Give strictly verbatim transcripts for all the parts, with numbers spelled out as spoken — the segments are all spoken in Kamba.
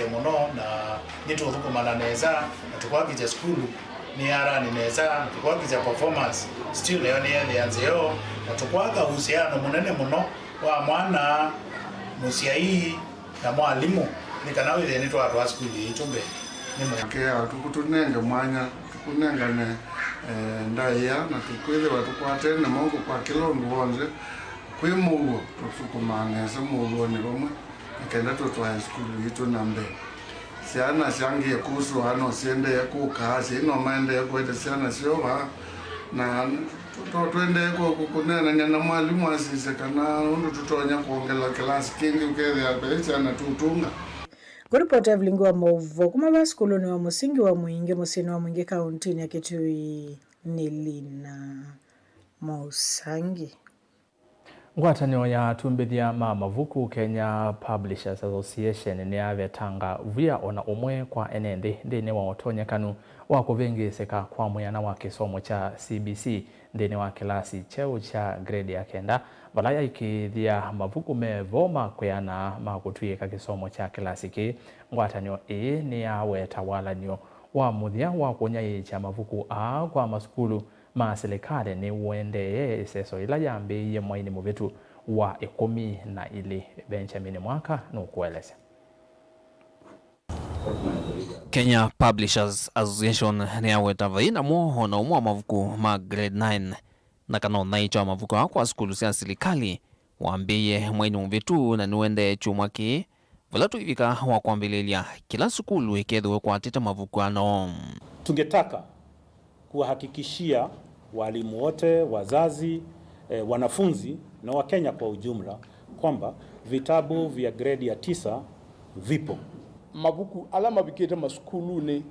Mũno, na nĩtũthũkũmana nesa, na tũkwakĩsya sukulu nĩ arani nesa, na tũkwakĩsya performance still nayo nĩyethĩa nzeo, na tũkwaka uhusiano mũnene mũno wa mwana, mũsyai, na mwalimũ, nĩ kana wĩthĩe nĩtwatwaa sukulu yitũ mbee. Nĩ mwĩ- Akea, tũkũtũnenge mwanya, tũkũnengane, eh, ndaĩa, na tũkwĩthĩwa tũkwatene moko kwa kĩla ũndũ w'onthe. Kwĩ mũuo, tũsukumaa nesa mũuonĩ vamwe, nĩ kenda tũtwae sukulu yitũ na mbee. Syana syangĩe kũsũa, no siendee kũka, asyai no maendee kũete syana syoo vaa, na tũ-, tũ-, tũendee kũ-, kũ-, kũneenany'a na mwalimũ asisye kana ũndũ tũtonya kwongela kĩlasi kĩngĩ, ũkethĩa ve syana tũũtũnga. Kũripota Evelyn Ngua Maũvoo kuma vaa sukulunĩ wa mũsingi wa Mwingĩ mũsyĩnĩ wa Mwingĩ kauntinĩ ya Kitui nĩ Lina Mausangi. Ngwatanĩo ya atumbĩthya ma mavuku, Kenya Publishers Association, nĩyavetanga via o na ũmwe kwa ene nthĩ nthĩnĩ wa ũtonyekanu wa kũvĩngĩĩsĩka kwa mwĩana wa kĩsomo kya C B C nthĩnĩ wa kĩlasi kyeũ kya grade ya kenda, vala yaĩkĩĩthya mavuku me vo ma kwĩana ma kũtw'ĩĩka kĩsomo kya kĩlasi kĩĩ. Ngwatanĩo ĩĩ nĩyaweta walany'o wa mũthya wa kũnyaĩĩkya mavuku aa kwa masukulu ma silikalĩ nĩũendee ĩseso yĩla yambĩĩie mwainĩ mũvĩtu wa ĩkũmi na ilĩ. Benjamin Mwaka nũkũelesya. Kenya Publishers Association nĩyaweta vai namo o na ũmwe wa mavuku ma grade nine, na kana ũnyaĩĩkyo wa mavuku aa kwa sukulu sya silikalĩ wambĩĩie mwainĩ mũvĩtu na nĩũendee kyumwa kĩĩ, vala tũivika wa kwambĩlĩlya kĩla sukulu ĩkethĩwe ĩkwatĩte mavuku ano. Tungetaka kuwahakikishia walimu wote, wazazi, eh, wanafunzi na Wakenya kwa ujumla kwamba vitabu vya grade ya tisa vipo. Mavuku ala mavikĩte masukulunĩ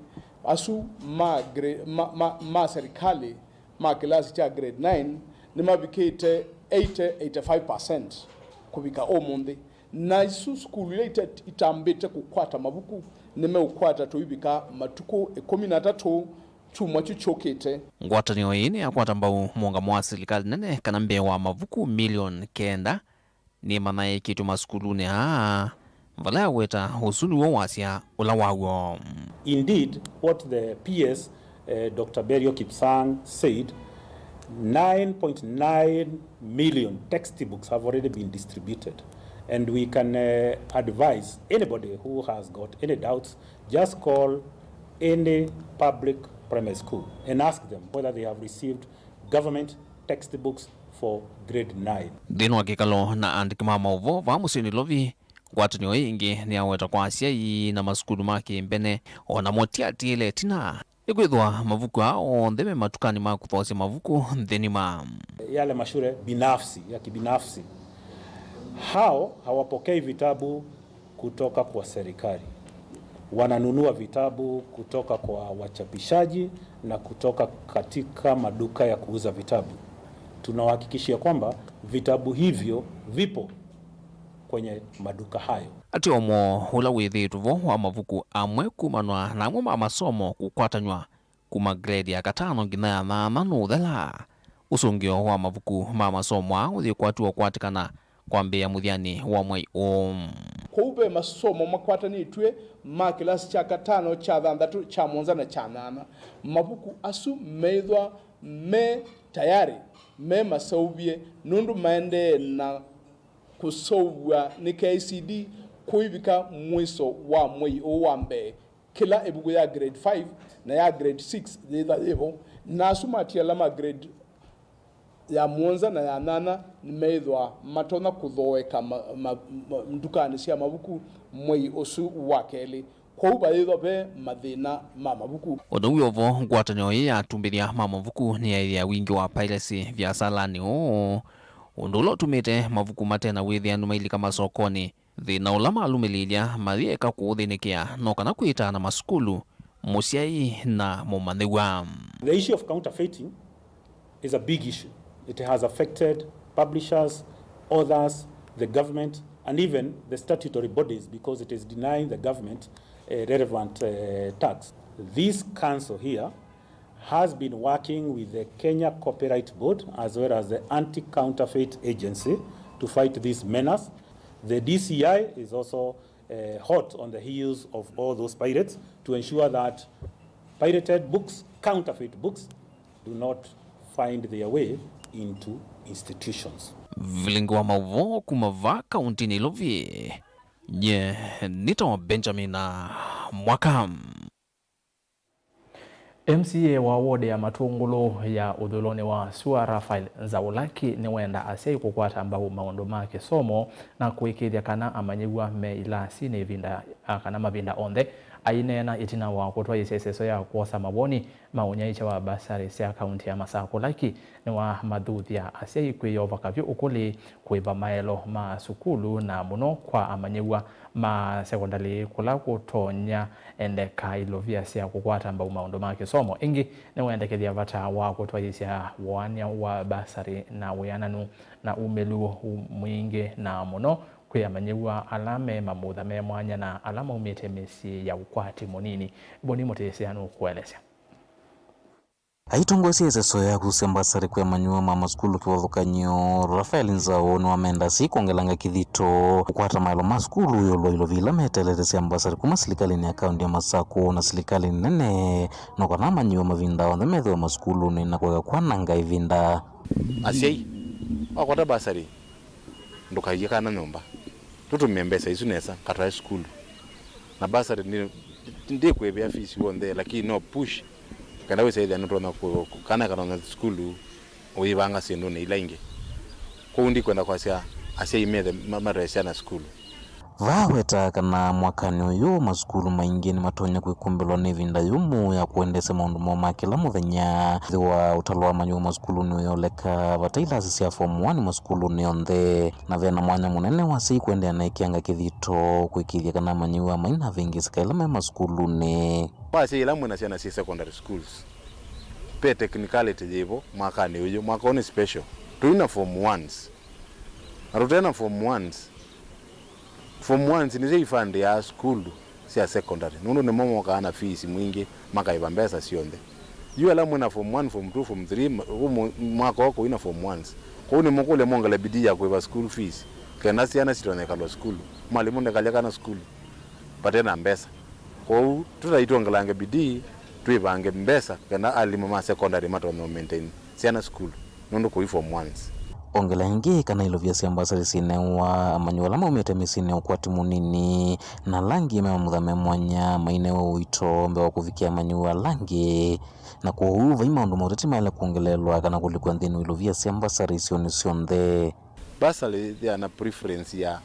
asu ma gra-, ma, ma, ma serikali ma kĩlasi kya grade nine nĩmavikĩte eighty, eighty-five percent kũvika ũmũnthĩ. Na isu sukulu ila ite-, itambĩte kũkwata mavuku nĩmeũkwata tũivika matukũ ĩkũmi na atatũ kyumwa kyu kyũkĩte. Ngwatanĩo ĩĩ nĩyakwata mbau mũũngamo wa silikalĩ nene kana mbee wa mavuku milioni kenda nĩmanyaĩĩkĩtw'e masukulunĩ aa, vala yaweta ũsu nĩw'o wasya ũla waw'o. Indeed, what the P S, uh, Doctor Berio Kipsang said, nine point nine million textbooks have already been distributed, and we can, uh, advise anybody who has got any doubts, just call any public primary school and ask them whether they have received government textbooks for grade nine. Nthĩnĩ wa kĩkalo na andĩki ma maũvoo vaa mũsyĩ Nairobi, ngwatanĩo ĩĩ ĩngĩ nĩyaweta kwa asyai na masukulu ma kĩmbene o namo tiatĩĩle ĩtina, nĩkwĩthĩwa mavuku aa onthe me matukanĩ ma kũthoosya mavuku nthĩ nima. Yale mashule binafsi, ya kibinafsi, hao hawapokei vitabu kutoka kwa serikali. Wananunua vitabu kutoka kwa wachapishaji na kutoka katika maduka ya kuuza vitabu. Tunawahakikishia kwamba vitabu hivyo vipo kwenye maduka hayo. Atĩ ũmwe ũla wĩthĩĩtwe vo wa mavuku amwe kumanwa na amwe ma masomo kũkwatanw'a kuma grade ya katano nginya ya nyanya nũũthela. Ũsũngĩo wa mavuku ma masomo aa ũyĩkwatiwa ũkwatĩkana kwambĩĩa mũthyanĩ wa mwei ũũ. Kwoou ve masomo makwatanĩtw'e ma kĩlasi kya katano, kya thanthatũ, kya mũonza na kya nyanya. Mavuku asu meĩthwa me tayarĩ, me maseũvye nũndũ maendee na kũseũvw'a nĩ K I C D kũivika mwiso wa mwei ũũ wa mbee. Kĩla ĩvuku ya grade five na ya grade six yĩtha yĩvo, na asu matiala ma grade ya mũonza na ya nyanya nĩmeĩthwa matonya kũthooeka ma, ma, ma, ndukanĩ sya mavuku mwei ũsu wa kelĩ. Kwoou vayĩthwa ve mathĩna ma mavuku. O na wĩ o vo, ngwatanĩo ĩĩ ya atumbĩthya ma mavuku nĩyaĩthya wingĩ wa piracy viasalanĩ ũũ, ũndũ ũla ũtumĩte mavuku mate na wĩthĩanu mailika masokonĩ. Thĩna ũla malũmĩlĩĩlya mayĩeka kũũthĩnĩkĩa no kana kwĩtaana masukulu, mũsyai na mũmanyĩw'a. The issue of counterfeiting is a big issue. It has affected publishers, authors, the government, and even the statutory bodies because it is denying the government, uh, relevant, uh, tax. This council here has been working with the Kenya Copyright Board as well as the Anti-Counterfeit Agency to fight this menace. The D C I is also uh, hot on the heels of all those pirates to ensure that pirated books, counterfeit books, do not find their way into institutions. Vilingi wa mauvoo kuma vaa kauntinĩ Ilovi, nye nĩtawa Benjamin Mwaka. M C A wa ward ya Matũngũlũ ya ũthũĩlonĩ wa sua, Raphael Nzaulaki, nĩwenda asyai kũkwata mbau maũndũ ma kĩsomo na kũĩkĩĩthya kana amanyĩw'a me ilasinĩ ĩvinda, a, kana mavinda onthe. Aineena ĩtina wa kũtwaĩĩsya ĩseso ya kwosa mawoni ma ũnyaĩĩkya wa mbasarĩ sya kaunti ya Masakũ, Laki nĩwamathuthya asyai kwĩyova kavyũ ũkũlĩ, kũĩva maelo ma sukulu, na mũno kwa amanyĩw'a ma sekondalĩ kũla kũtonya endeka ilovia sya kũkwata mbau maũndũ ma kĩsomo. Ĩngĩ, nĩwendekethya vata wa kũtwaĩĩsya woanĩa wa mbasarĩ na wĩananu na umĩlu mwingĩ, na mũno kwĩ amanyĩw'a ala me mamutha me mwanya na ala maumĩte mĩsyĩ ya ũkwati mũnini. Boni Mũtĩsya nũkũelesya. Aitongoesya ĩseso ya kũsya mbasarĩ kwĩ amanyĩw'a ma masukulu kĩvathũkany'o, Raphael Nzau nĩwamenda asyai kwongelanga kĩthito kũkwata maelo ma sukulu ĩũlũ wa ilovia ila meteelete sya mbasarĩ kuma silikalĩnĩ ya kaunti ya Masakũ na silikalĩnĩ nene, no kana amanyĩw'a mavinda onthe methĩwe masukulunĩ na kũeka kwananga ĩvinda. Asyai, wakwata mbasarĩ, ndũkaie kana nyũmba. Tũtũmĩe mbesa isu nesa, katwae sukulu. Na bursary ndi, ndikwĩvĩa fees w'onthe, lakini no push. Kenda wĩsa ĩthĩa nũtonya kũ-, kũ-, kana kanonya sukulu, ũyĩvanga syĩndũnĩ ila ingĩ. Kwoou ndikwenda kwasya asyai methe ma-, matwae syana sukulu. Vaa wetaa kana mwakanĩ ũyũ, masukulu maingĩ nĩmatonya kwĩkumbĩlwa nĩ ĩvinda yũmũ ya kũendeesya maũndũ moo ma kĩla mũthenya. Ĩthĩwa ũtalo wa amanyĩw'a masukulunĩ ũyoleka, vata ilasi sya form one masukulunĩ onthe. Na ve na mwanya mũnene wa asyai kũendeea na ĩkeanga kĩthito kũĩkĩĩthya kana amanyĩw'a mai na avĩngĩsĩka ĩla me masukulunĩ. Kwa asyai ĩla mwĩ na syana syĩ secondary schools, ve technicality yĩvo mwakanĩ ũyũ. Mwaka ũyũ nĩ special. Tũi na form ones. Na tũte na form ones, form ones nĩsyo ifandĩaa sukulu sya secondary, nũndũ nĩmo mokaa na fees mwingĩ, makaĩva mbesa syonthe. Yu ala mwĩ na form one, form two, form three, ma-, ũmũ-, mwaka ũũ kũi na form ones. Kwoou nĩmũkũlya mwongele bidii ya kũĩva school fees, kenda syana sitonye ĩkalwa sukulu, mwalimũ ndekalya kana sukulu vate na mbesa. Kwoou tũtai twongelange bidii, twĩvange mbesa, kenda alimũ ma secondary matonye ũmaintain syana sukulu, nũndũ kũi form ones. Ongela ĩngĩ kana ilovia sya mbasarĩ syĩnewa amanyĩw'a ala maumĩte mĩsyĩnĩ ya ũkwati mũnini, na ala angĩ me mamutha me mwanya mainewe ũito mbee wa kũvikĩa amanyĩw'a ala angĩ. Na kwoou vai maũndũ ma ũteti maĩle kwongeleelwa kana kũlikw'a nthĩnĩ wa ilovia sya mbasarĩ isionĩ syonthe. Bursary ĩthĩawa na preference ya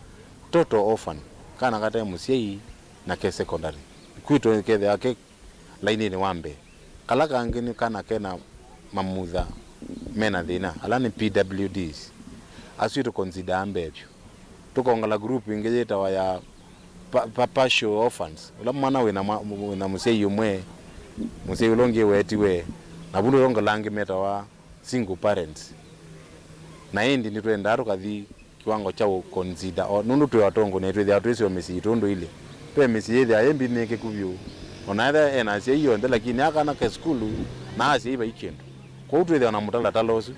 total orphan, kana kate mũsyai na ke secondary. Kwitũ kethĩawa ke lainĩnĩ wa mbee. Kala kangĩ nĩ kana kena mamutha mena thĩna, ala nĩ P W Ds. Asu tũkonsidaa mbee vyũ. Tũkongela group ĩngĩ yĩtawa ya pa-, pa-, partial orphans. Ũla mwana wĩna mwa-, wĩna mũsyai ũmwe, mũsyai ũla ũngĩ wetiwe, na vu nĩtũkongela angĩ metawa single parents. Na ĩndĩ nĩtwendaa tũkathi kĩwango kya ũ consider o, nũndũ twĩ atongoi na twĩthĩawa twĩsĩ o mĩsyĩ itũ ndũilye. Ve mĩsyĩ yĩthĩawa yĩ mbinĩkĩku vyũ, o na ethĩwa e na asyai onthe, lakini akana ke sukulu na asyai vai kĩndũ. Kwoou twĩthĩawa na mũtalatala ũsu.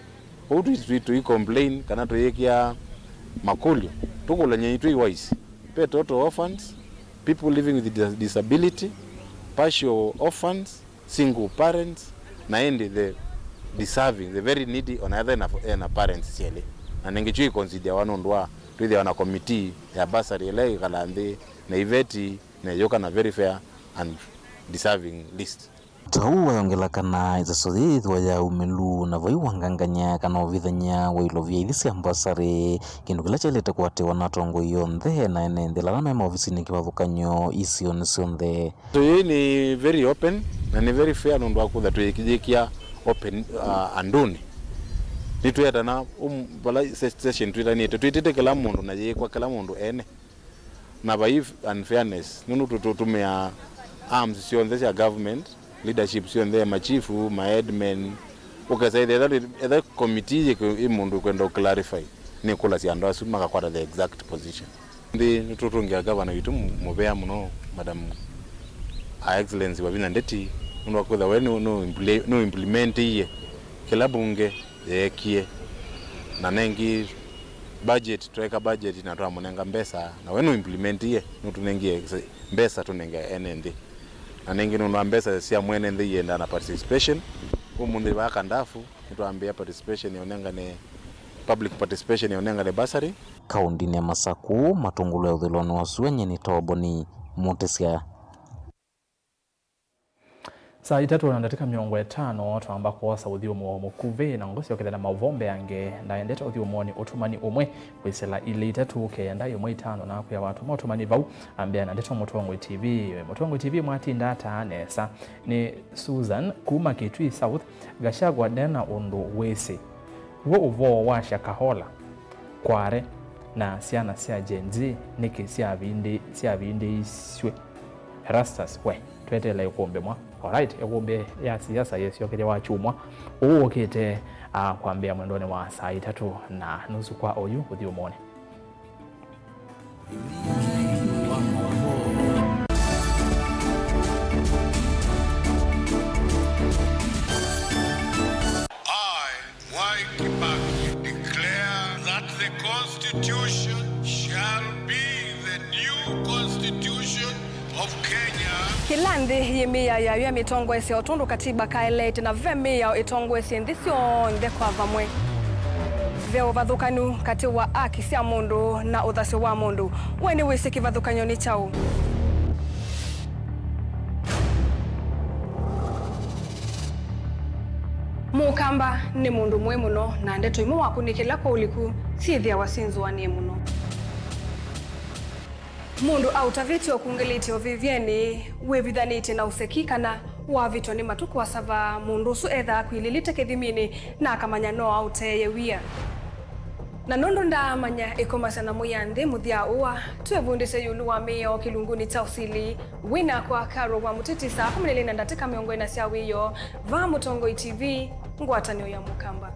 Kwoou tũi, tũi, tũi complain kana tũyĩkĩa makũlyo, tũkũlany'a itwĩ wise. Ve total orphans, people living with dis-, disability, partial orphans, single parents, na ĩndĩ the deserving, the very needy, ona ethĩwa ena, ena parents syelĩ. Na nĩngĩ kyu ikonsidiawa nũndũ wa twĩthĩawa na committee ya bursary ĩla ĩkalaa nthĩ na iveti na ĩyũka na very fair and deserving list. Ta ũu wayongela kana ĩseso yĩĩ yĩthĩwa ya umĩlu na vai wangangany'a kana ũvithany'a wa ilovia ithi sya mbasarĩ, kĩndũ kĩla kyaĩlĩte kũatĩĩwa na atongoi onthe na ene nthĩ ala me maovisinĩ kĩvathũkany'o isionĩ syonthe. So, yĩĩ nĩ very open na nĩ very fair nũndũ wa kwĩtha twĩyĩkĩa open, uh, andũnĩ. Nĩtwĩetana, um, vala se-, session twĩtanĩte, twĩtĩte kĩla mũndũ na yĩĩkwa kĩla mũndũ ene. Na vai unfairness, nũndũ tũ-, tũtũmĩaa arms syonthe sya government, leadership syonthe, machifu, ma headmen, ũkesa ĩthe, etha, etha committee yĩ, ĩ mũndũ ũkwenda ũ clarify, nĩkũlasya andũ asu makakwata the exact position. Nthĩ nĩtũtũngĩa gavana witũ mũ-, mũvea mũno, Madam Her Excellency Wavinya Ndeti, nũndũ wa kwĩtha we nũ-, nũ-, nũ implementie kĩla mbunge yeekie, na nengĩ Budget, tweka budget na twamũnenga mbesa, na we nũ implement ye, nũtũnengie mbesa tũnenge ene nthĩ. Na nĩngĩ nũndũ wa mbesa sya mwene nthĩ iendaa na participation, ũmũnthĩ vaa Kandafu nĩtwambĩĩa participation ya ũnengane, public participation ya ũnengane bursary. Kaũndĩnĩ ya Masakũ, matũngũlũ ya ũthũĩlonĩ wa sua nyie nĩ Toboni Mũtĩsya. Saa itatũ na ndatĩka mĩongo ĩtano, twamba kwosa ũthyũmũo mũkuvĩ, na ngũsyokethya na maũvoo mbeange. Ndaendete ũthyũmũonĩ ũtũmani ũmwe kwĩsĩla ilĩ itatũ kenda ĩmwe itano, na akwĩa watũma ũtũmani vau, ambĩa na ndeto Mũtongoi T V. Mũtongoi T V mwatinda ata nesa? Nĩ Susan kuma Kitui South. Gachagua ndena ũndũ wĩsĩ. W'o ũvoo wa Shakahola, Kware, na syana sya Gen Z nĩkĩ syavindĩ-, syavindĩisw'e? Erastus, we, tweteele ĩkũmbĩ mwa. Alright, ĩkũmbĩ ya siasa yĩsyokethya wakyumwa ũũ ũkĩte, ah, kwambĩĩa mwendonĩ wa saa itatũ na nusu kwa oyu ũthyũmũonĩ. I, Mwai Kibaki, declare that the Constitution shall be the new Constitution of Kenya. Kĩla nthĩ yĩ mĩao yayo ya mĩtongoesye o tondũ katiba kaeleete, na ve mĩao ĩtongoesye nthĩ syonthe kwa vamwe. Ve ũvathũkanu katĩ wa aki sya mũndũ na ũthasyo wa mũndũ. We nĩwĩsĩ kĩvathũkany'o nĩ kyaũ? Mũkamba nĩ mũndũ mũĩ mũno, na ndeto imwe wakũnĩkĩla kwa ũliku syĩthĩawa syĩ nzũanĩe mũno. Mũndũ aũtavĩtye ũkungĩlĩtye ũvĩvyenĩ, wĩvithanĩtye na ũseki, kana wavĩtwa nĩ matu kũasava, mũndũ ũsu ethaa akwilĩlĩte kĩthiminĩ na akamanya no aũteeye wia. Na nũndũ ndaamanya ĩkomasya na mwĩanthĩ mũthya ũa, twĩvundĩsye ĩũlũ wa mĩao kĩlungunĩ kya ũsili. Wĩ nakwa Carol wa Mũtĩtĩ saa kũmi na ilĩ na ndatĩka mĩongo ĩna sya wĩoo, vaa Mũtongoi T V, ngwatanĩo ya Mũkamba.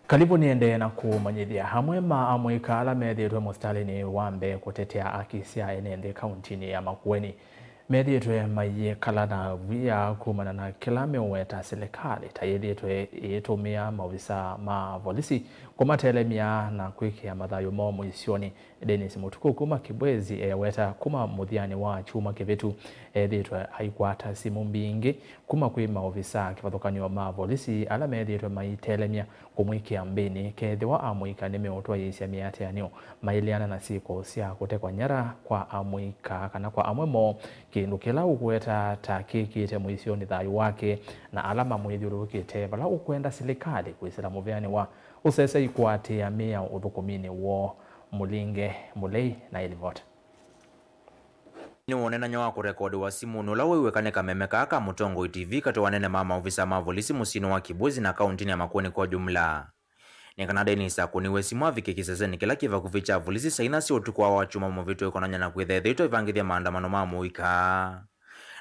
Kalivũ nĩendee na kũmanyĩthya amwe ma amũika ala methĩĩtwe mũsitalĩnĩ wa mbee kũtetea aki sya ene nthĩ kauntinĩ ya Makueni. Methĩĩtwe mayĩkala na via kumana na kĩla meũweta silikalĩ ta yĩthĩĩtwe ĩitũmĩa maovisa ma volisi kũmatelemya na kwĩkĩa mathayũ moo mũisyonĩ. Dennis Mũtuku kuma Kibwezi eweta kuma mũthyanĩ wa kyumwa kĩvĩtu ethĩĩtwe aikwata simũ mbingĩ kuma kwĩ maovisa kĩvathũkany'o ma volisi ala methĩĩtwe maitelemya kũmwĩkĩa mbĩnĩ kethĩwa amũika nĩmeũtwaĩĩsya mĩatĩanĩo maĩleana na syĩko sya kũtekwa nyara kwa amũika kana kwa amwe moo, kĩndũ kĩla ũkweta ta kĩkĩte mũisyonĩ thayũ wake na ala mamwĩthyũlũlũkĩte vala ũkwenda silikalĩ kwĩsĩla mũveanĩ wa ũsesei kũatĩĩa mĩao ũthũkũminĩ woo. Mũlinge Mũlei na ĩlivoti. Nĩ wonany'o wa kũrekodiwa simũnĩ ũla waiw'ĩka nĩ kameme kaa ka Mũtongoi T V katĩ wa anene ma maovisa ma volisi mũsyĩnĩ wa Kibwezi na kauntinĩ ya Makueni kwa jumla. Nĩ kana Dennis akũniwe simũ avike kĩsesenĩ kĩla kĩ vakuvĩ kya volisi saa inya sya ũtukũ wa wakyumwa mũvĩtũku kũnany'a na kwĩtha ethĩĩtwe aivangĩthya maandamano ma mũika.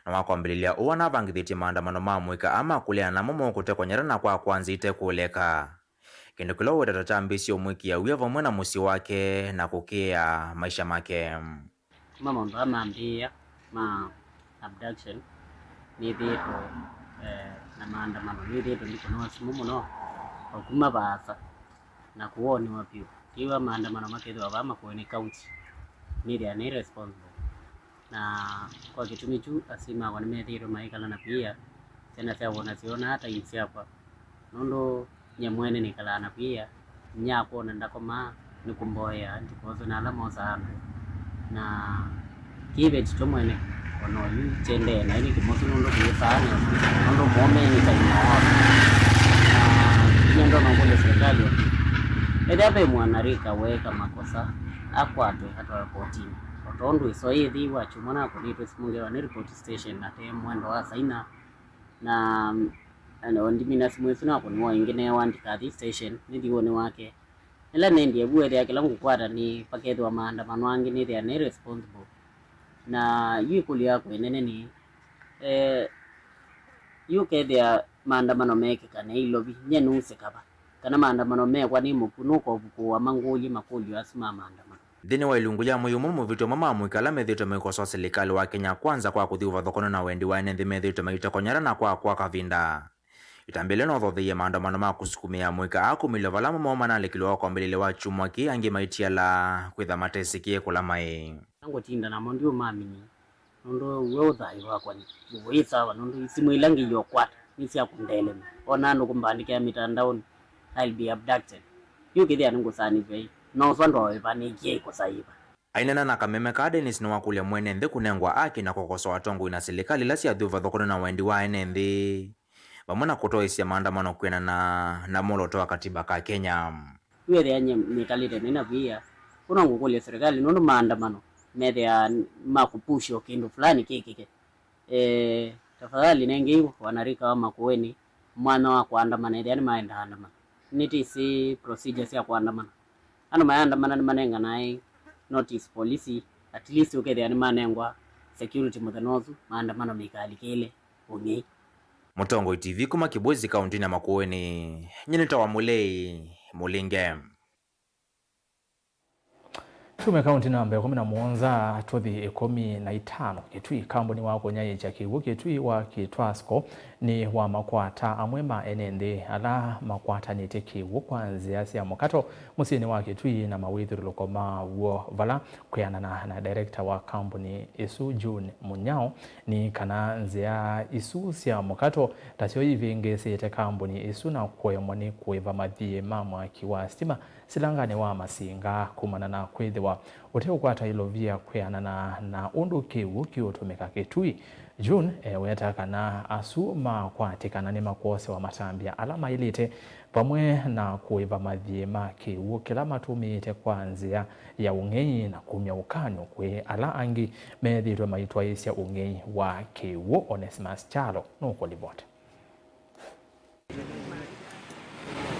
Na wa kwambĩlĩlya ũu anavangĩthĩtye maandamano ma mũika aa ma kũleana namo mokũtekwa nyara na kwa kwanzĩte kũleka. Kĩndũ kĩla ũweta ta kyambĩĩsye ũmwĩkĩa wia vamwe na mũsyĩ wake na kũkĩĩa maisha make. Kuma maũndũ aa mambĩĩa ma abduction, nĩthĩĩtwe, eh, na maandamano, nĩthĩĩtwe ndikũnĩwa simũ mũno, o kuma vaasa na kũwonĩwa vyũ. Ndiwa maandamano makethĩwa vaa Makueni County, nĩthĩa nĩ responsible. Na kwa kĩtumi kyu, asyai makwa nĩmethĩĩtwe maikala na kwĩya, syana syakwa ona syonaa time syakwa, nũndũ nyie mwene nĩkalaa na kwĩya, inyia akwa ona ndakomaa, nĩkũmboea, ndikoswe na ala mosaa andũ. Na kĩĩ ve tito mwene, ona oyu kyendee naĩ nĩ kĩmosu nũndũ kĩĩsaa nesa, nũndũ mũũme nĩ time na waku. Na inyia ndona ũkũlya serikali, Ethĩwa ve mwanarika weeka makosa, akwatwe, atwawe kotinĩ. O tondũ ĩsoya yĩthĩiwe akyumwa nakũnĩtwe simũ ngewa nĩ ripoti station ate mwendo wa saa inya, na, na ndimina simũ ĩsu nakũniwa ĩngĩ neewa ndikathi station nĩthiũnĩ wake. Ĩla nendie vu ethĩa kĩla ngũkwata nĩ pakethĩwa maandamano angĩ nĩthĩa nĩ responsible. Na yu ĩkũlyo yakwa ĩnene nĩ, eh, yu kethĩa maandamano meekĩka Nailovi, nye nũsĩ kava? Kana maandamano meekwa nĩ mũkw'ũ nũkovukũũa mangũlye makũlyo asu ma maandamano? Nthĩnĩ wa ilungu ya mwei ũmwe, maũvĩtyo amwe ma amũika ala methĩĩtwe maikosoa silikalĩ wa Kenya Kwanza kwa kũthi ũvathũkano na wendi wa ene nthĩ methĩĩtwe maitokony'a na kwakwa kavinda. Ĩtambya lĩu nothotheie maandamano ma kũsukumĩa amũika aa kumĩlw'a vala amwe moo manalikilwe o kwambĩlĩlya wa kyumwa kĩĩ, angĩ maitiala kwĩtha matesĩkĩe kũla maĩ. Ngũtinda namo ndiũmaminie, nũndũ we ũthayũ wakwa nĩ wĩ sawa, nũndũ isimũ ila ngĩie ũkwata nĩ sya kũndelemya. Ona andũ kũmbandĩkĩa mĩtandaonĩ, I'll be abducted. Yu kĩthĩa nĩngũsaanĩw'a ĩ, noswa ndoĩva nĩkie ĩkosa yĩva? Aineena na kameme kaa, Dennis nĩwakũlya mwene nthĩ kũnengwa aki na kũkosoa atongoi na silikalĩ ila syathi ũvathũkano na wendi wa ene nthĩ, vamwe na kũtoesya maandamano kwĩanana na mwolooto wa katiba ka Kenya. Yu ethĩa nyie nĩkalĩte nĩ na via, kũna ngũkũlya silikalĩ nũndũ maandamano methĩaa ma kũpush o kĩndũ fulani kĩkĩke. Eh, tafadhali nengei wanarika wa Makueni mwanya wa kũandamana ethĩa nĩmaenda andamana. Nĩtĩsĩ procedure sya kũandamana. Andũ mayaandamana nĩmanenganae notice polisi, at least ũkethĩa nĩmanengwa security mũthenya ũsu, maandamano meikalikĩle ũng'ei. Mũtongoi T V kuma Kibwezi kaũntĩnĩ ya Makueni, nyie nĩtawa Mũlei Mũlinge. Tume kaũntĩ namba ĩkũmi na mũonza tũthi ĩkũmi na itano Kĩtui. Kambuni wa kũnyaĩĩkya kĩw'ũ Kĩtui wa Kitwasco nĩ wamakwata amwe ma ene nthĩ ala makwatanĩtye kĩw'ũ kwa nzĩa sya mũkato mũsyĩnĩ wa Kĩtui na mawĩthyũlũlũko maw'o, vala kwĩanana na director wa kambuni ĩsu June Munyao nĩ kana nzĩa isu sya mũkato tasyo ivĩngĩĩsĩte kambuni ĩsu na kũemwa nĩ kũĩva mathiĩ ma mwaki wa sitima silanganĩ wa masinga kumana na kwĩthĩwa ũteũkwata ilovia kwĩanana na ũndũ kĩw'ũ kĩũtũmĩka Kĩtui. June eweta kana asu makwatĩkana nĩmakwosewa matambya ala maĩlĩte vamwe na kũĩva mathiĩ ma kĩw'ũ kĩla matũmĩĩte kwa nzĩa ya ũng'ei na kumya ũkany'o kwĩ ala angĩ methĩĩtwe maitwaĩĩsya ũng'ei wa kĩw'ũ. Onesimus Kyalo nũkũlivoti.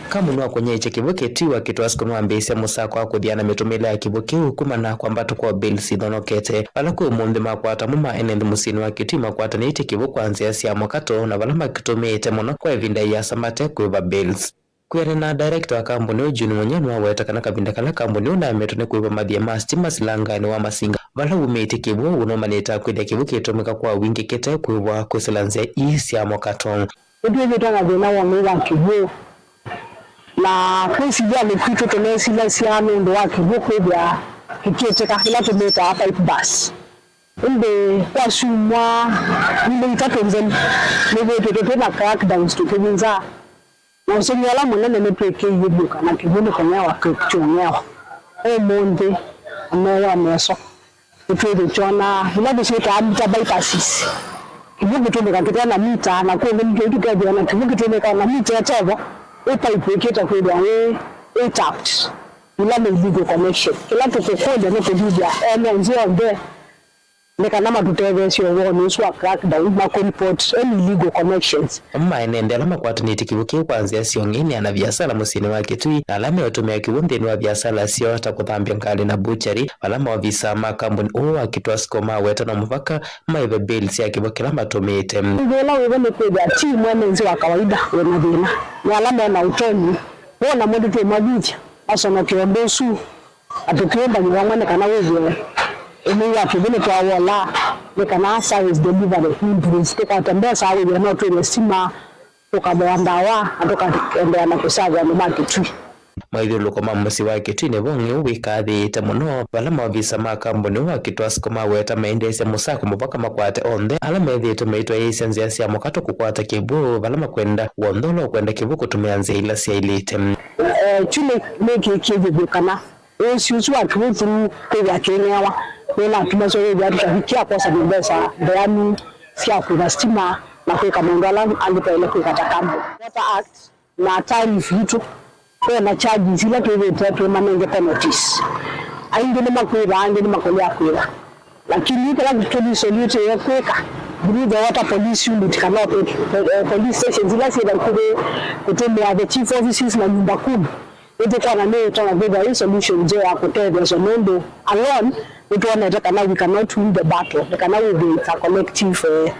Kambuni wa kũnyaĩĩkya kĩw'ũ Kĩtui wa Kitwasco nĩwambĩĩsye mũsako wa kũthiana mĩtũmĩle ya kĩw'ũ kĩu kumana na kwambatwa kwa bills ithonokete. Vala kwĩ ũmũnthĩ makwata amwe ma ene nthĩ mũsyĩnĩ wa Kĩtui makwatanĩtye kĩw'ũ kwa nzĩa sya mũkato na vala makĩtũmĩĩte mũno kwa ĩvinda ĩasa mate kũĩva bills. Kwĩanana na director wa kambuni ũũ June Munyao nĩwaweta kana kavinda kala kambuni ũũ ũnaemetwe nĩ kũĩva mathiĩ ma sitima silanganĩ wa masinga vala wumĩtye kĩw'ũ, ũnũmanĩte kwĩthĩa kĩw'ũ kĩtũmĩka kwa wingĩ kĩte kũĩvwa kwĩsĩla nzĩa ii sya mũkato. Nĩtwĩthĩĩtwe na thĩna wa ũng'ei wa kĩw'ũ, na kwĩsilyĩnĩ kwitũ tũneesilasya nũndũ wa kĩw'ũ kwĩthĩa kĩkĩtĩka, ĩla tũmĩtaa pipe burst. Ĩndĩ kwa syumwa ilĩ itatũ nzelu, nĩvĩtĩtwe twĩ na crackdowns tũkĩvĩnza, na ũsũngĩo ũla mũnene nĩtwĩkĩie vyũ kana kĩw'ũ nĩkũng'ewa kĩ-, kyũng'ewa. Ũmũnthĩ, na mewa meso. Nĩtwĩthĩtwe na ila tũsyĩtaa meter bypasses. Kĩw'ũ kĩtũmĩka kĩte na mita, na kũngĩ nĩtwĩ tũkethĩwa na kĩw'ũ kĩtũmĩka na mita ĩtevo, ĩ pipe ĩkĩte kwĩthĩwa ĩ, ĩ tapped. Ila nĩ illegal connection. Kĩla tũkũkũlya nĩ kũthithya ene nzĩ onthe nĩ kana matũtetheesye ũvoonĩ ũsu wa crackdown na kũreport any illegal connections. Amwe ma ene nthĩ ala makwatanĩtye kĩw'ũ kĩu kwa nzĩa sya ũng'ei nĩ anaviasala mũsyĩnĩ wa Kĩtui na ala meũtũmĩa kĩw'ũ nthĩnĩ wa viasala syoo ta kũthambya ngalĩ na butchery, vala maovisa ma kambuni ũũ wa Kitwasco maweta no mũvaka maĩve bill sya kĩw'ũ kĩla matũmĩĩte. Ũndũ ũla wĩvo nĩ kwĩthĩa ti mwene nzĩ wa kawaida wĩ na thĩna, nĩ ala me na ũtonyi woo, namo nĩtũũmavĩtya masonoke ũndũ ũsu. Na tũkĩũmbany'a vamwe nĩ kana wĩthĩe ũng'ei wa kĩw'ũ nĩtwawola, nĩ kana service delivery improve, tũkwate mbesa wĩthĩe no twĩlye sitima, tũkavoa ndawa, na tũkaendeea na kũsave andũ ma Kĩtui. Maithyũlũlũko ma mũsyĩ wa Kĩtui nĩvo ũng'ei ũũ wĩkaathĩĩte mũno, vala maovisa ma kambuni ũũ wa Kitwasco maweta maendeesya mũsako mũvaka makwate onthe ala methĩĩtwe maitwaĩĩsya nzĩa sya mũkato kũkwata kĩw'ũ, vala makwenda w'onthe ũla ũkwenda kĩw'ũ kũtũmĩa nzĩa ila syaĩlĩte. Eh, kyu nĩ, nĩkĩkĩthĩthw'e kana ũsi ũsu wa kĩw'ũ through kwĩthĩa kĩng'ewa nĩnatumasya wĩthĩa tũtavikia kwosa mbesa mbeanu sya kũĩva sitima na kwĩka maũndũ ala angĩ twaĩle kwĩka ta kambuni. Water Act na tariff yitũ, Kwĩna charges ila twĩthĩĩtwe twĩmanenge penalties. Aingĩ nĩmakwĩva, angĩ nĩmakolea kwĩva. Lakini kĩla tũlisolitĩe kwĩka, through the Water Police Unit kana o pe-, pe-, eh, police stations ila syĩ vakuvĩ, kũtũmĩa the chief offices na nyumba kumi, nĩtũkwona nĩtonya kwĩthĩwa ĩ solution nzeo ya kũtetheesya, nũndũ alone nĩtwonete kana we cannot win the battle, nĩ kana wĩthĩe it's a collective, eh,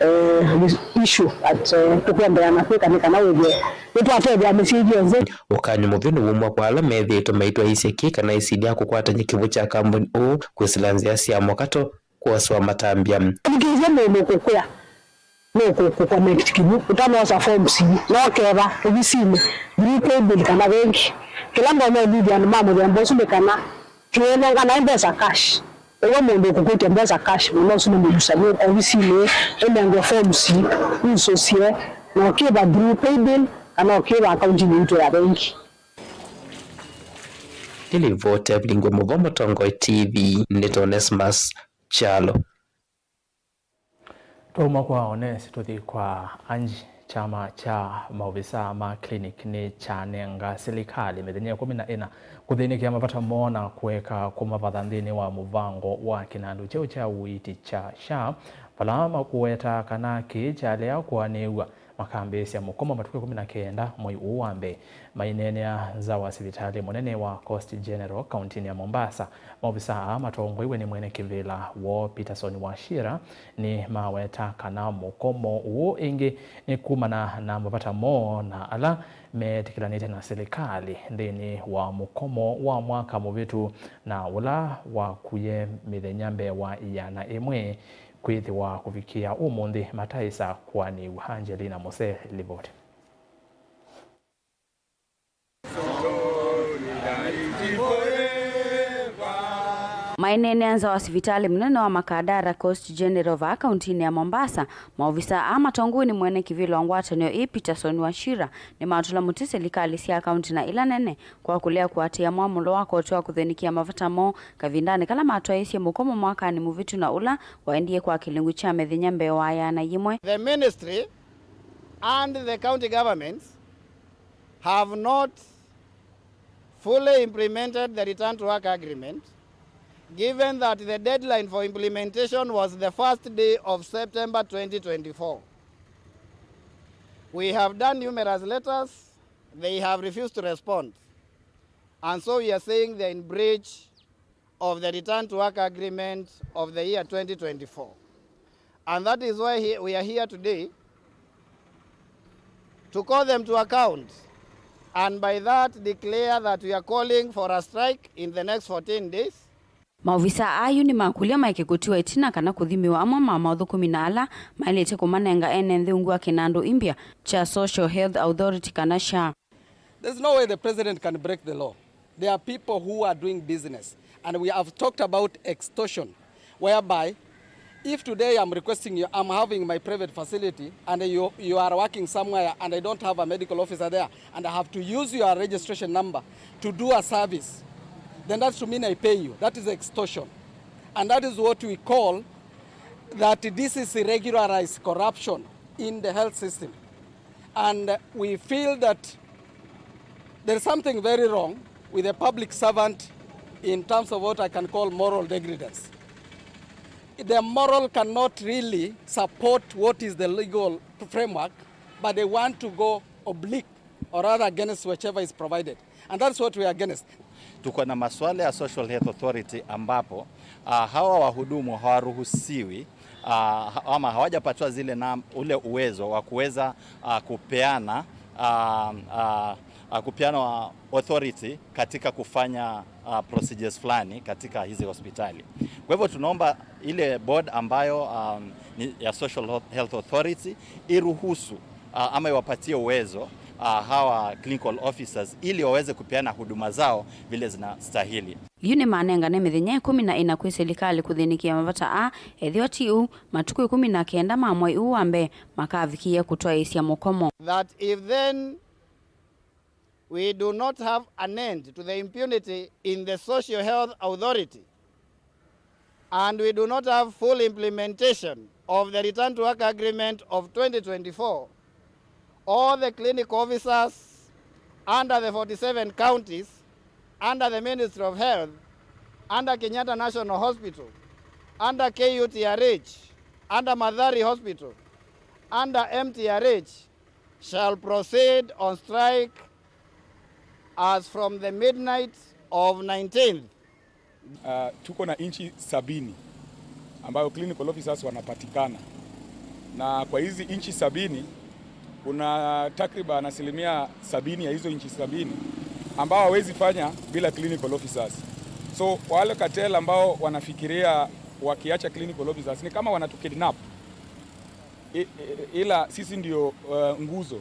eh, issue that, eh, tũkwendeea na kwĩka nĩ kana wĩthĩe nĩtwatethya mĩsyĩ ĩngĩ yonthe. Ũkany'o mũvyũ nĩwumw'a kwa ala methĩĩtwe maitwaĩĩsya kĩ kana ĩsilya kũkwatany'a kĩw'ũ kya kambuni ũũ kwĩsĩla nzĩa sya mũkato kwoswa matambya. Ũthikĩĩsye mũndũ ũkũkwĩa, nũkũconnect kĩw'ũ ũtanoosa form C, no keva ovisinĩ, through paybill kana vengi. Kĩla ndonya ũlĩthya andũ ma mũthemba ũsu nĩ kana tũĩnenganae mbesa cash. Ũw'o mũndũ ũkũkũtya mbesa cash, mũno ũsu nĩ mũlusanĩe ovisinĩ, ũnengwe form C, ũsũsye, na ũkĩva through paybill kana ũkĩva akauntinĩ yitũ ya vengi. Nĩ livoti ya Vilingwe Mũvoo, Mũtongoi T V, nĩ Onesmus Kyalo. Twauma kwa Ones tũthi kwa Angie. Kyama kya maovisaa ma clinic nĩkyanenga silikalĩ mĩthenya ĩkũmi na ĩna kũthĩnĩkĩa mavata moo na kũeka kũmavatha nthĩnĩ wa mũvango wa kĩnandũ kyeũ kya ũiiti kya SHA, vala makũwetaa kana kĩĩ kyalea kũanĩw'a makambĩĩsya mũkomo matukũ ĩkũmi na kenda mwei ũũ wa mbee. Maineenea nza wa sivitalĩ mũnene wa Coast General kauntinĩ ya Mombasa, maovisaa aa matongoew'e nĩ mwene kĩvĩla woo Peterson Wachira nĩmaweta kana mũkomo ũũ ĩngĩ nĩ kumana na mavata moo na ala meetĩkĩlanĩte na silikalĩ nthĩnĩ wa mũkomo wa mwaka mũvĩtu na ũla wakuie mĩthenya mbee wa ĩana ĩmwe kwĩthĩwa kũvikĩa ũmũnthĩ mataĩsa kũanĩw'a. Angelina Mose, livoti. Maineenea nza wa sivitalĩ mũnene wa Makadara Coast General vaa kauntinĩ ya Mombasa, maovisaa aa matongoew'e nĩ mwene kĩvĩla wa ngwatanĩo ĩĩ Peterson Wachira nĩmatũla mũtĩ silikalĩ sya kaunti na ila nene kwa kũlea kũatĩĩa mwamũlo wa koti wa kũthĩnĩkĩa mavata moo kavindanĩ kala matwaĩĩsye mũkomo mwakanĩ mũvĩtu na ũla waendie kwa kĩlungu kya mĩthenya mbee wa ĩana yĩmwe. The ministry and the county governments have not fully implemented the return to work agreement, given that the deadline for implementation was the first day of September twenty twenty-four. We have done numerous letters, they have refused to respond. And so we are saying they are in breach of the return to work agreement of the year twenty twenty-four. And that is why he-, we are here today to call them to account, and by that declare that we are calling for a strike in the next fourteen days. Maovisaa aa yu nĩmakũlya maeke kũtiwa ĩtina kana kũthimĩwa amwe ma maũthũkũmi na ala maĩlĩte kũmanenga ene nthĩ ungu wa kĩnandũ imbya kya Social Health Authority kana SHA. There's no way the president can break the law. There are people who are doing business, and we have talked about extortion, whereby if today I'm requesting you, I'm having my private facility, and you, you are working somewhere, and I don't have a medical officer there, and I have to use your registration number to do a service, then that to mean I pay you. That is extortion. And that is what we call that this is irregularized corruption in the health system. And we feel that there is something very wrong with a public servant in terms of what I can call moral degradance. The moral cannot really support what is the legal framework, but they want to go oblique or rather against whichever is provided. And that's what we are against. Tuko na masuala ya Social Health Authority ambapo, ah, hawa wahudumu hawaruhusiwi, ah, ha-, ama hawajapatiwa zile na ule uwezo wa kuweza, ah, kupeana, ah, ah, ah, kupeana authority katika kufanya, ah, procedures fulani katika hizi hospitali. Kwa hivyo tunaomba ile board ambayo, um, ni ya Social Health Authority iruhusu, ah, ama iwapatie uwezo, ah, hawa clinical officers ili waweze kupeana huduma zao vile zinastahili. Yu nĩmanengane mĩthenya ĩkũmi na ĩna kwĩ silikalĩ kũthĩnĩkĩa mavata aa, ethĩwa ti ũu, matukũ ĩkũmi na kenda ma mwei ũũ wa mbee makavikĩĩa kũtwaĩĩsya mũkomo. That if then we do not have an end to the impunity in the Social Health Authority, and we do not have full implementation of the Return to Work Agreement of twenty twenty-four, all the clinic officers under the forty-seven counties, under the Ministry of Health, under Kenyatta National Hospital, under K U T R H, under Mathari Hospital, under M T R H, shall proceed on strike as from the midnight of nineteenth. Uh, tuko na inchi sabini ambayo clinical officers wanapatikana, na kwa hizi inchi sabini kuna takriban asilimia sabini ya hizo inchi sabini ambao hawezi fanya bila clinical officers. So wale cartel ambao wanafikiria wakiacha clinical officers ni kama wanatukidnap, i- i- ila sisi ndio, uh, nguzo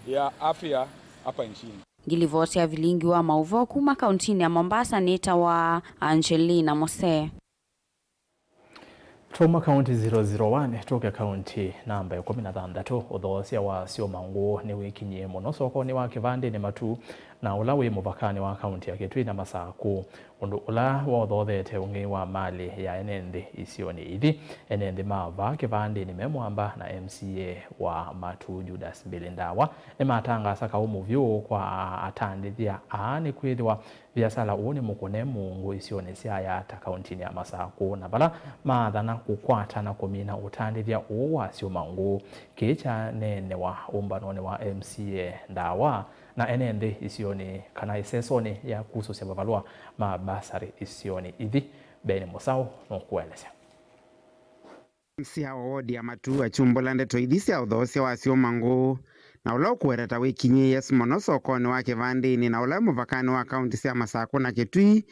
ya afya hapa nchini. Ngilivoti ya vilingi wa maũvoo kuma kauntinĩ ya Mombasa nĩtawa Angelina Mose. Twauma kaunti zero zero one, tũke kaunti namba ĩkũmi na thanthatũ. Ũthoosya wa syũma ngũũ nĩwĩkinyie mũno sokonĩ wa Kĩvandĩnĩ Matuu, na ũla wĩ mũvakanĩ wa kaunti ya Kitui na Masakũ. Ũndũ ũla waũthoothete ũng'ei wa malĩ ya ene nthĩ isionĩ ithi. Ene nthĩ ma vaa Kĩvandĩnĩ me mwamba na M C A wa Matuu Judas Mbili Ndawa nĩmatangaasa kaũ mũvyũ kwa atandĩthya aa nĩkwĩthĩwa viasala ũũ nĩ mũkũne mũũngũ isionĩ sya Yatta kauntinĩ ya Masakũ, na vala maathana kũkwata na kũmina ũtandĩthya ũũ wa syũma ngũũ. Kĩĩ kyaneenewa ũmbanonĩ wa M C A Ndawa na ene nthĩ isionĩ kana ĩsesonĩ ya kusũsya mavalũa ma basarĩ isionĩ ithi. Ben Mũsaũ nũkũelesya. M C A wa wodi ya Matuu akyumbũla ndeto ithi sya ũthoosya wa syũma ngũũ, na ũla ũkũweta ta wĩkinyĩĩe mũno sokonĩ wa Kĩvandĩnĩ na ũla wĩ mũvakanĩ wa kaunti sya Masakũ na Kitui,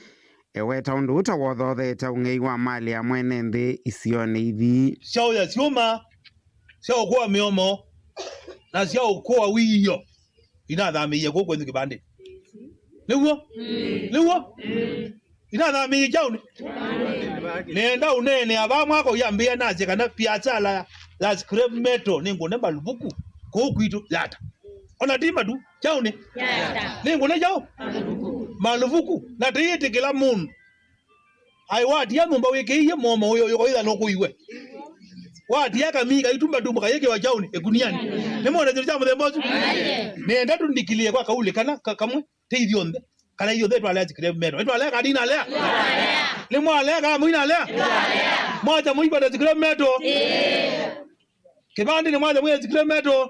eweta ũndũ ũũ ta wothoothete ũng'ei wa malĩ ya mwene nthĩ isionĩ ithi. Syaũ ya syũma, sya ũkũa mĩomo, na sya ũkũa wiio. Inathamĩie kũũ kwenyu Kĩvandĩnĩ. Nĩw'o? Nĩw'o? Inathamĩie kyaũnĩ. Nĩenda ũneenea vaa mwaka ũyambĩĩa nasye kana viasala ya scrap metal nĩngũne maluvuku kũũ kwitũ Yatta. Ona ti Matuu, kyaũnĩ. Nĩngũne kyaũ? Maluvuku. Na tĩyĩtĩkĩla mũndũ Ai, watia nyũmba wĩkĩie mũomo ũyũ, ũyũ, ũyũ, no kũiwe. Watia kamii kaitumba tumbo kayĩkĩwa kyaũnĩ, ĩkunianĩ. Nĩ mwona kĩndũ kya mũthemba ũsu? Nĩenda tũnikilie kwa kauli kana ka-, kamwe, ti ithyonthe. Kana ithyonthe twalea scrap metal. Nĩtwalea kana ndinalea? Nĩmwalea kana mũinalea? Mwacha mũikwata scrap metal? Kĩvandĩnĩ mwacha mwĩ scrap metal?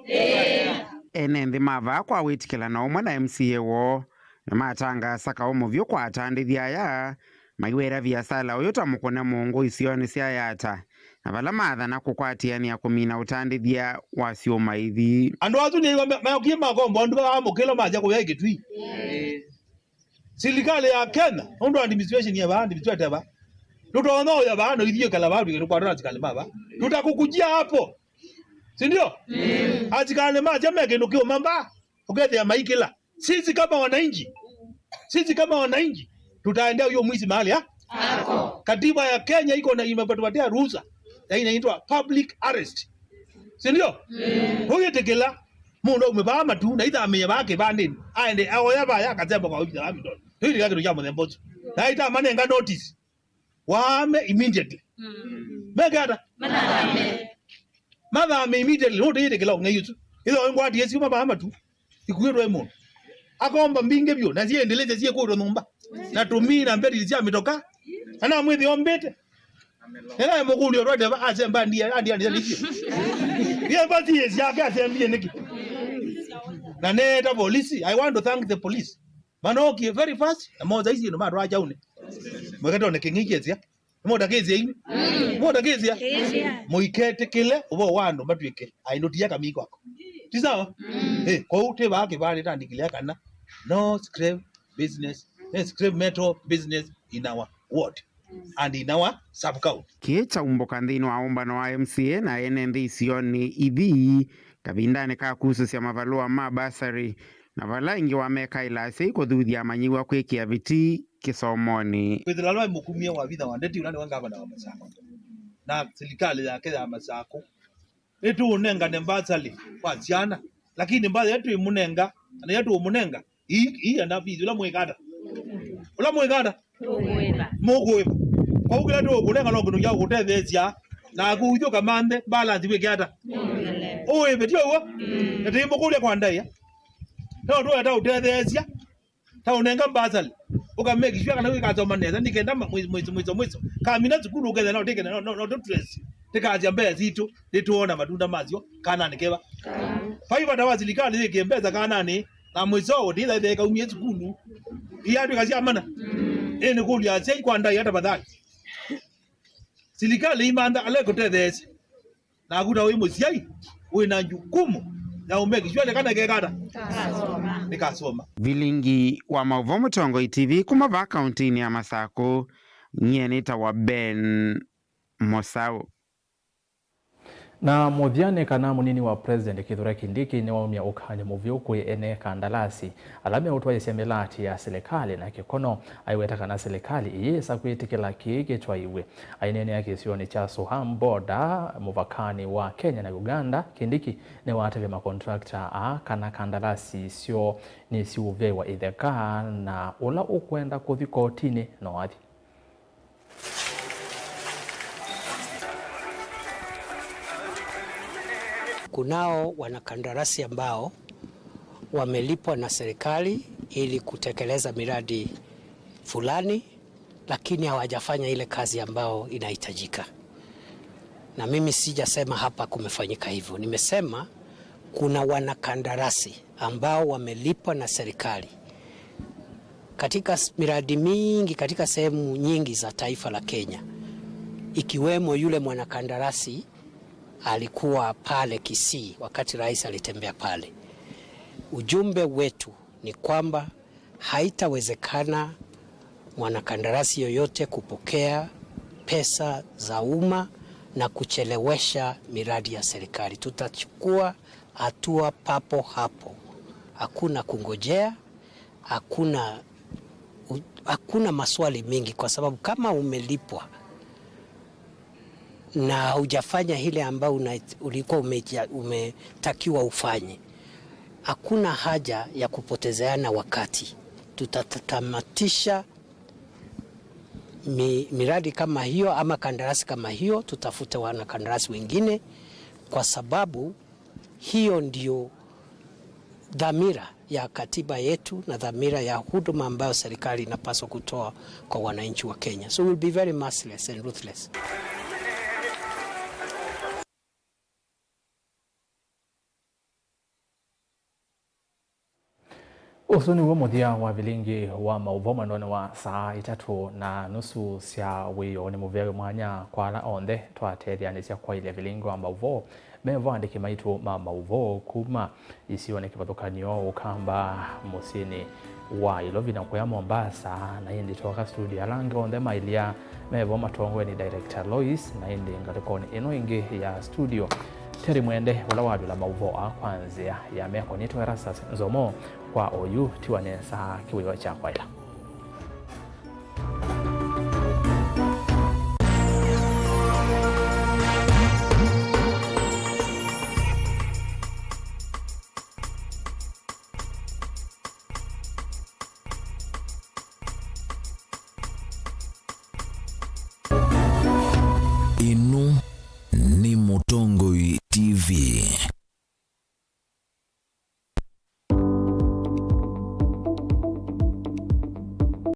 Ene nthĩ ma vaa kwa wĩtĩkĩlano ũmwe na M C A woo, nĩmatangaasa kaũ mũvyũ kwa atandĩthya aya, maiweta viasala ũyũ ta mũkũne mũũngũ isionĩ sya Yatta, na vala maathana kũkwatĩanĩa kũmina ũtandĩthya wa syũma ithi. Andũ asu nĩw'a me-, meokie makombo andũ vaa mũkĩla macha kũya Kitui. Silikalĩ ya Kenya, nũndũ administration ya vaa, administrator vaa, ndũtonya ũya vaa, no ithiĩ kala vaa, tũkwatana na asikali ma vaa. Tutakukujia hapo. Si ndio? Asikali macha me kĩndũ kĩũma mbaa, ũkethĩa maikĩla. Sisi kama wananchi, sisi kama wananchi, tutaendea huyo mwizi mahali, ha? Ako. Katiba ya Kenya iko na, imetupatia ruhusa. Na inaitwa public arrest. Si ndio? Tũyĩtĩkĩla mũndũ aume vaa Matuu, na ithamĩe vaa Kĩvandĩnĩ, aende aoya vaya, akasemba kwa ofisi ya Hamilton. Tũyĩtĩkĩla kĩndũ kya mũthemba ũsu. Na itamanenga notice. Waame immediately. Meke ata? Mathame. Mathame immediately. Nũtĩyĩtĩkĩla ũng'ei ũsu. Ĩtho ngwatie siuma vaa Matuu. Ikuĩtwe mũndũ. Akomba mbingĩ vyũ, na siendeleze siekũĩtwe nyũmba. Na tũmii na mbetiri sya mĩtoka. Na namwĩthĩa ombĩte. Nĩnaĩ mũkũlyo twateva asemba ndia, andia, andia, nĩkĩ? Ndiemba siĩ syake asembie nĩkĩ? Na neeta polisi, I want to thank the police. Manookie very fast, na moza isi ĩno matwaa kyaũnĩ. Mweketone kĩng'ei kyĩsya. Nĩmũtakĩsya inyu? Nĩmũtakĩsya? Mũiketĩkĩle ũvoo wa andũ matw'ĩke aĩ ndũtia kamii kwako. Ti sawa? Eh, kwoou twĩ vaa Kĩvandĩnĩ tandĩkĩlĩa kana no scrap business, eh, scrap metal business in our ward and in our sub-county. Kĩĩ kyaumbũka nthĩnĩ wa ũmbano wa M C A na ene nthĩ isionĩ ithi kavindanĩ ka kusũsya mavalũa ma bursary, na vala aingĩ wamekaĩla asyai kũthuthya amanyĩw'a kwĩkĩa vitii kĩsomonĩ. Kwĩthĩla ala mũkumie wa vitha wa ndeti ũla nĩwe ngavana wa Masakũ na silikalĩ yake ya Masakũ, nĩtũũnengane mbasali kwa syana, lakini mbasali ĩla twĩmũnenga, kana ĩla tũũmũnenga, ii, ii enda fees, ũla mwĩkata. Ũla mwĩkata? Tũkũĩva. Mũkũĩva. Kwoou kĩla tũũkũnenga no kĩndũ kya kũtetheesya, naku ũthyũka manthe, balance wĩke ata? Ũĩve, ti ũw'o? Na tĩimũkũlya kwa ndaĩa. No tũenda ũtetheesya, ta ũnenga mbasali, ũkamekishwa kana wĩkasoma nesa, nĩ kenda ma-, mwĩ-, mwĩ-, mwiso mwiso kamina sukulu ũkethĩa no tĩkene no, no, no tũtresi tĩkasya mbee sitũ nĩtũona matunda masyo kananĩ keva. Vai vata wa silikalĩ yĩkĩe mbesa kananĩ na mwiso ũtĩthaitha ĩkaumie sukulu iatwĩka sya mana. Ĩ nĩkũlya asyai kwa ndai ata mathai. Silikalĩ imantha ala ĩkũtetheesya. Naku ta wĩ mũsyai, wĩ na jukumu ya ũmekishwa kana kekata nĩkasoma. Vilingi wa maũvoo Mũtongoi T V kuma vaa kauntinĩ ya Masakũ, nyie nĩtawa Ben Mosau. Na mũthya nĩ kana mũnini wa President Kithure Kindiki nĩwaumya ũkany'o mũvyũ kwĩ ene kandalasi ala meũtwaĩĩsya mĩlaati ya silikalĩ na kĩkono, aiweta kana silikalĩ ĩyĩsa kwĩtĩkĩla kĩĩ kĩtwaiwe. Aineenea kĩsionĩ kya Soham Border mũvakanĩ wa Kenya na Uganda, Kindiki nĩwatavya makontrakta aa kana kandalasi syoo nĩsiũvewa itheka, na ũla ũkwenda kũthi kotinĩ no athi. Kunao wanakandarasi ambao wamelipwa na serikali ili kutekeleza miradi fulani, lakini hawajafanya ile kazi ambao inahitajika. Na mimi sijasema hapa kumefanyika hivyo. Nimesema kuna wanakandarasi ambao wamelipwa na serikali katika s-, miradi mingi katika sehemu nyingi za taifa la Kenya, ikiwemo yule mwanakandarasi alikuwa pale Kisii wakati rais alitembea pale. Ujumbe wetu ni kwamba haitawezekana mwanakandarasi yoyote kupokea pesa za umma na kuchelewesha miradi ya serikali. Tutachukua hatua papo hapo. Hakuna kungojea, hakuna, u-, hakuna maswali mengi, kwa sababu kama umelipwa na hujafanya ile ambayo una-, ulikuwa umeja-, umetakiwa ufanye, hakuna haja ya kupotezeana wakati. Tutatamatisha mi-, miradi kama hiyo ama kandarasi kama hiyo, tutafute wanakandarasi wengine, kwa sababu hiyo ndio dhamira ya katiba yetu na dhamira ya huduma ambayo serikali inapaswa kutoa kwa wananchi wa Kenya. So we'll be very merciless and ruthless. Ũsu nĩw'o mũthya wa vilingi wa maũvoo mwendonĩ wa saa itatũ na nusu sya wĩoo. Nĩ mũvea wĩ mwanya kwa ala onthe twatethyanĩsya kwaĩlya vilingi wa maũvoo me vo, andĩki maitũ ma maũvoo kuma isionĩ kĩvathũkany'o, Ũkamba, mũsyĩnĩ wa Ilovi na kũya Mombasa, na ĩndĩ twoka studio ala angĩ onthe maĩlya me vo matongoe nĩ director Lois, na ĩndĩ ngalĩkonĩ ĩno ĩngĩ ya studio, Terry Mwende, ũla wavĩla maũvoo aa kwa nzĩa ya meko, nĩtwa Erastus Nzomo kwa oyu, tiwa nesa kĩwĩoo kya kwaĩla. Ĩno nĩ Mũtongoi T V.